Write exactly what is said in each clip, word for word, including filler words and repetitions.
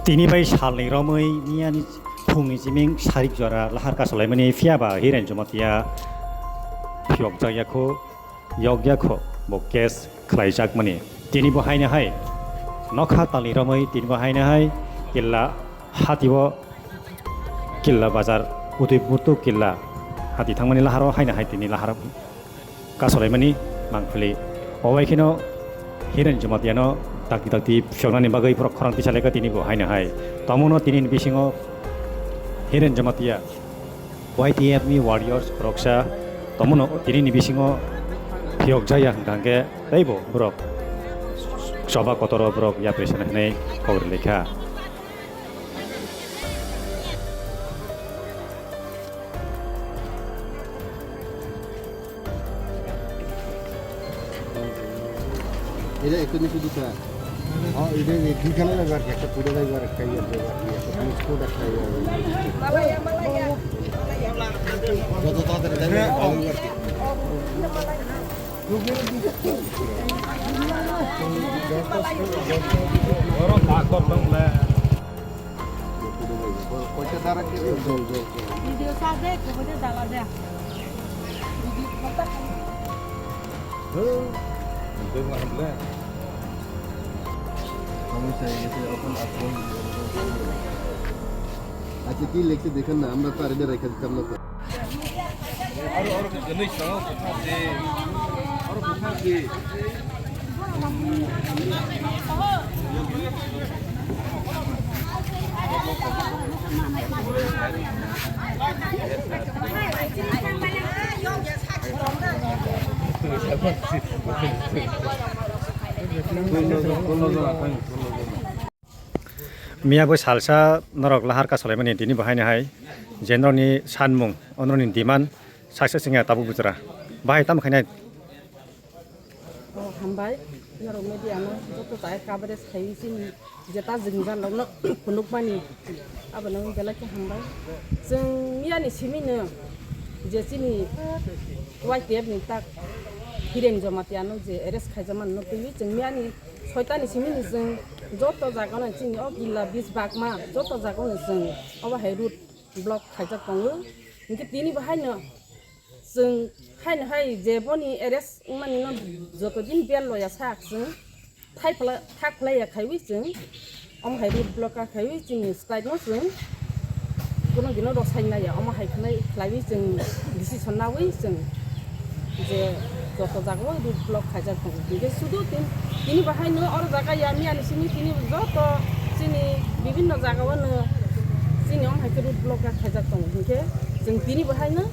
Tini bai salni romwi miyani phungni jiming sarik jora lahar kasolaimani, phiya ba Hiren Jamatia phiyokjakya kho, yokya kho, bo case khlaijakmani. Tini bo haino hai nokha talni romwi tini bo haino hai killa hatio, killa bazar, Udaipur to killa hati thangmani laharo haino hai tini lahar kasolaimani mangpili. Obai kheno Hiren Jamatiano dakti dakti phiyoknani bagwi borok khorang tisa lekha tini bo haino hai. Tomono tini ni bisingo Hiren Jamatia Y T F ni warriors boroksa tomono tini ni bisingo phiyokjaya hwnkha hwnkhe teibo borok choba kotoro borok yapri sana hinwi kok rwlaikha. এটা এখানে শুধু স্যার। হ্যাঁ, এটা এই দুইখানে লাগবে আর কি, একটা পুরো লাগবে আর একটা ইয়ে লাগবে আর কি, একটা মিক্স কোড একটা ইয়ে হবে। যত তাড়াতাড়ি লাগবে, ভালো হবে আর কি। Video sa de, khobode dala de. আচ্ছা, কি লেখছে দেখেন না, আমরা তো আর এটা রেখে দিতাম না তো। Miya bo salsa norok lahar kasolaimani tini bo haino hai je norokni sanmung, o norokni demand success wngya tabuk bujra. Bahai tamo khainai? O, hambai, norok media no joto chaya coverage khaiwi chini jeta jwngjal rok no phunukmani, abo no belai khe hambai. Chwng miyani simi no je chini Y T F ni tak Hiren Jamatia no je arrest khaijakmani no twiwi chwng miyani soitani simi ni chwng joto jaga no chini o killa bis bagma joto jaga no chwng obo hai road block khaijak tongo. Hinkhe tini bo haino chwng haino hai je boni arrest wngmani no joto din bel loya sak chwng thai phala-, thak phlaiya khaiwi chwng omo hai road block ka khaiwi chini strike no chwng kuno dino rw sai naiya, omo hai khlai, khlaiwi chwng decision nawi chwng je joto jagao road block khaijak tongo. Hinkhe sudu tin-, tini bahaino oro jaga ya miyani simi tini joto chini bibinno jagao no chini omo hai khe road block ya khaijak tongo. Hinkhe chwng tini bahaino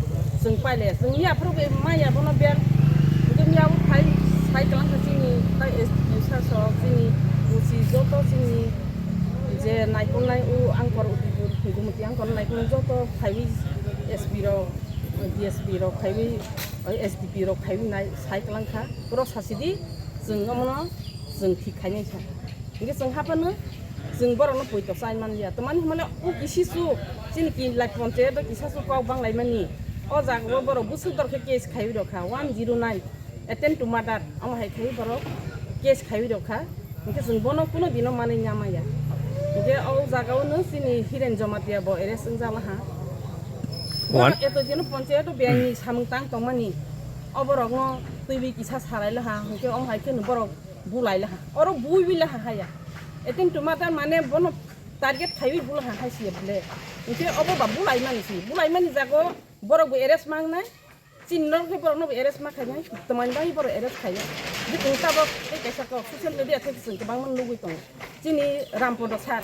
chwng pailaiya. Chwng miya phuru bai maya bono bel. Hinkhe miya bo phai sai twlang kha chini tai S D P sasok chini O C joto chini je naikolnai o Angkor Udipur Gumoti Angkor naikolnai joto phaiwi S P rok, D S P rok phaiwi, S D P rok phaiwi nai sai twlang kha. Borok sasidi chwng omono chwng thik khainai kha. Hinkhe chwng haphano chwng borokno poito chai manliya. Tamani hwnmale o kisi su chini ki lai ponchayato kisa su kok bang laimani. O jagao borok bwswk dor khe case khaiwi rok kha one zero nine, attempt to murder, omo hai khaiwi borok case khaiwi rok kha. Hinkhe chwng bono kuno dino manwi nya maya. Hinkhe o jagao no chini Hiren Jamatia bo arrest wngjaklaha. Borok One- eto dino ponchayato biyangni samung tang tongmani. O borokno twiwi kisa sarailaha, hinkhe omo hai kheno borok bulailaha. Oro builaha haya. Attempt to murder mane bono target khaiwi bulaha hai siya bole. Hinkhe obo ba bulaimani si. Bulaimani jago borok bo arrest mangnai. Chini norok khe borokno bo arrest ma khainai. Tamani bagwi borok arrest khainai. Bikung tabok tei kaisa kok social media thai chwng kwbangma nugwi tongo. Chini Rampodo sir.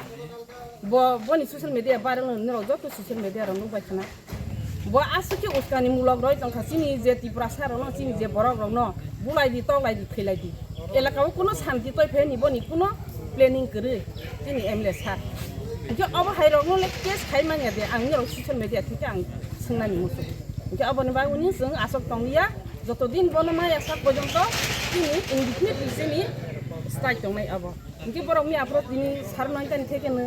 Bo, boni social media viral no norok joto social media rok nukbai khna. Bo aswk khe uskani mulok roi tongkha chini je Tiprasa rokno, chini je borok rokno bulai di, toklai di, khailai di. Elaka o kuno santi toi pheni boni kuno planning kwrwi chini M L A sir. Hinkhe obo hai rokno le case khai manya de ang norok social media thike ang swngnani muchung. Hinkhe oboni bagwi ni chwng aswk tongliya joto din bono maya sak porjonto chini indefinitely chini strike tongnai obo. Hinkhe borok ni aphuru tini sar noita ni theke no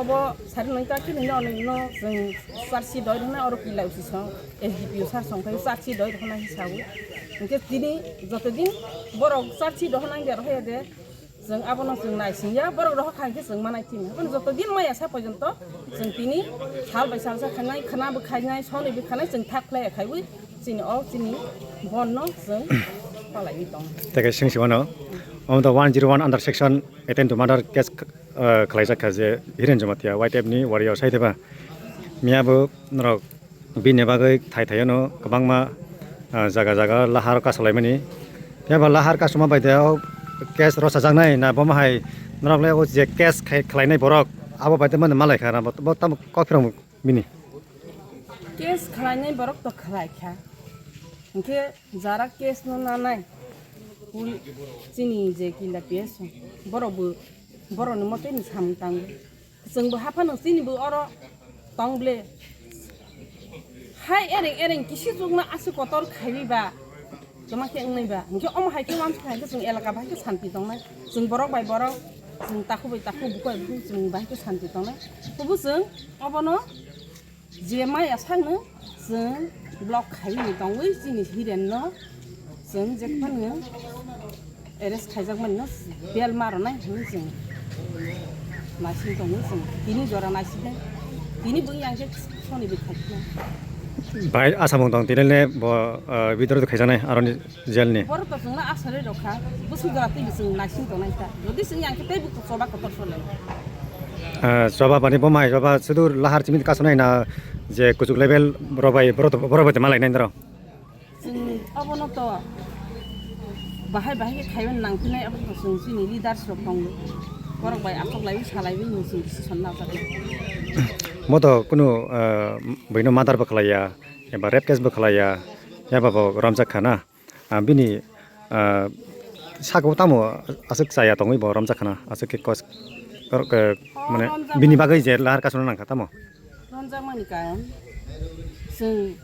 obo sar noita khe nini ono no chwng charsi doi rwna oro kila usi song S D P O sar song khai charsi doi rwna hi sawi. Hinkhe tini joto din borok charsi dohona hinkhe rohya de Chwng abono chwng naisingya, borok rohor kha hwnkhe chwng manai tini. Haphano joto din maya sa porjonto chwng tini sal bai salsa khainai, khwna bo khainai, sonwi bo khainai, chwng thak khlai ya khaiwi chini o chini bonno chwng palaiwi tongo. Tei kaisa swng simano, omo to one zero one under section attend to murder case, eh, khlaijak kha je Hiren Jamatia Y T F ni wario sai theba. Miya bo norok bini bagwi thai thaio no kwbangma, ah, jaga jaga lahar kasulaimani. Phiya ba lahar kasuma bai de o case rosajaknai na bomo hai norok le o je case khai-, khlainai borok abo bai de mano malai kha na bo, bo tamo kok phirong bini. Case khlainai borok to khlai kha. Hinkhe jara case no nanai. Pul-, chini je kila P S o borok bo borok ni mote ni samung tango. Chwng bo haphano chini bo oro tong ble. Hai ereng ereng kisi chukno aswk kotor khaiwi ba. Toma khe wngnai ba. Hinkhe omo hai khe uansukha hinkhe chwng elaka bai khe santi tongnai. Chwng borok bai borok, chwng takhuk bai takhuk, bukhuk bai bukhuk chwng bai khe santi tongnai. Tobo chwng obono je maya sakno chwng block khaiwi tongwi chini Hiren no chwng jephanu arrest khaijakmani no bel ma rwnai hinwi chwng naising tongo chwng. Tini jora naising de, tini bo yang khe soni bo khaikhe. Bai, asamung tong tini le bo, ah, withdraw khaijak nai aroni jail ni. Boro to chwngno asari rokha, bwswk jora twi chwng naising tongnai ta. Jodi chwng yang khe tei bo choba kotor sole. Ah, choba bani bo mai choba sudur lahar chimit kasunai na je kuchuk level boro bai boro to, boro bai te malai nai doro. Chwng abono to bahai bahai khe khaiwi nangphinai, abo to chwng chini leaders rok tongo. Borok bai asok laiwi salaiwi chwng decision najak. Mo to kunu, ah, buino murder bo khlaiya, eba rape case bo khlaiya, yaba bo romjak kha na. Ah, bini, ah, saka o tamo aswk chaya tongwi bo romjak khana, aswk khe kos, kor-, khe, mane romjak bini bagwi je lahar kasuna nangkha tamo? Romjakmani karon chwng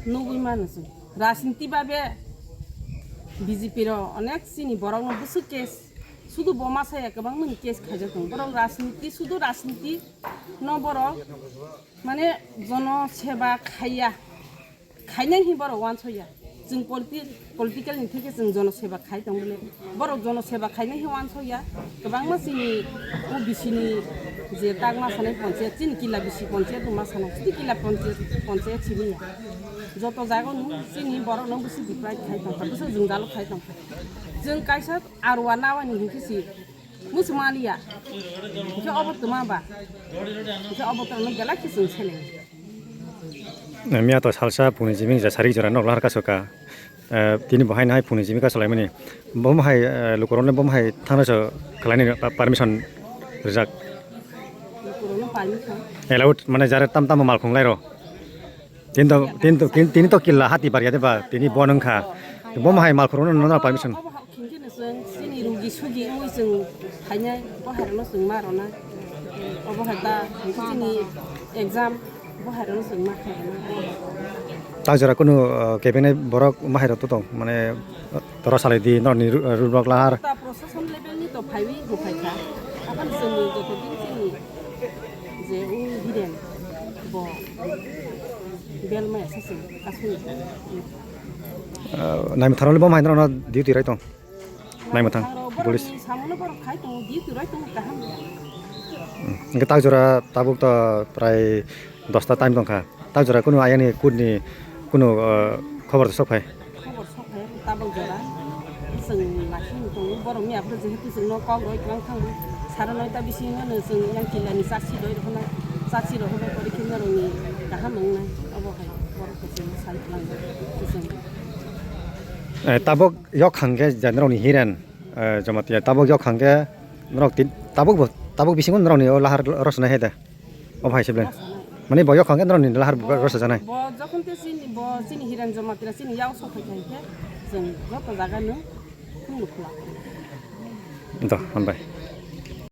nugwi mano chwng. Rajniti babe B J P rok onek chini borokno bwswk case, sudu bo ma saya kwbangmani case khaijak tongo. Borok rajniti, sudu rajniti no borok mane jono seba khaiya. Khainai hi borok uansukya. Chwng politi-, political ni theke chwng jono seba khai tong bole. Borok jono seba khainai hi uansukya. Kwbangma chini O B C ni je tak ma sanai ponchayat, chini kila bisi ponchayat ma sanai. Chini kila ponchayat, ponchayat simi ya. Joto jaga no chini borok no bisi deprive khai tong kha, bisi jwngjalo khai tong kha. Chwng kaisa arwa nawani hinkhe si musu maliya. Hinkhe obo tuma ba. Hinkhe obo tuma belai khe chwng seleng. Miya to salsa phungni jiming ja sarik jora nok lahar kasoka. Eh, tini bo haino hai phungni jiming kasolaimani. Bomo hai, eh, lukurokno bomo hai thangna so khlaini pa-, permission rijak. Lukurokno permission? Allowed, mane jare tam tamo mal khunglai ro. Tini to, tini to, tini, tini to killa hati barya de ba, tini bo nung kha. Bomo hai mal khurokno nono permission. Obo hak khingkhe no chwng chini rugi sugi wngwi chwng khainai, bo hai rokno chwng ma rwnai. Obo hai ta chini exam, bo hai rokno chwng ma khainai. Ta jora kunu, uh, kebengni borok ma hai rok to tong, mane, uh, toro salai di, norni ru-, uh, rule block lahar. Ta prosason level ni to phaiwi bo phai kha. Apan chwng joto din chini je o Hiren bo bel maya sa chwng kasuni. Uh, naimwthang rok le bo hai norok no duty rai tong. Naimwthang, police. Samono borok khai tongo, di turai tongo kaham. Hmm. Hingke tak jora tabuk to prai dosta time tongkha. Tak jora kunu ayani kut ni kunu, eh, khobor sok phai. Khobor sok phai tabuk jora. Chwng naising tongo, borok ni aphuru jehetu chwngno kok roi twlang thango. Sare noita bisingo no chwng yang kila ni chasi roi rokna, chasi rok bai pore khe norok ni kaham wngnai. Obo hai borok to chwng sai twlang chwng. Eh, tabuk Yok hang khe je norokni Hiren, eh, Jamatia tabuk yok hang khe norok tin, tabuk bo, tabuk bisingo norokni o lahar rosonai hai de. O hai se ble. Mane bo yok hang khe norokni lahar bo rosa janai. Bo jokhon te chini, bo chini Hiren Jamatia chini yak sok phai khe chwng joto jaga no khuluk khulak. Do, hambai.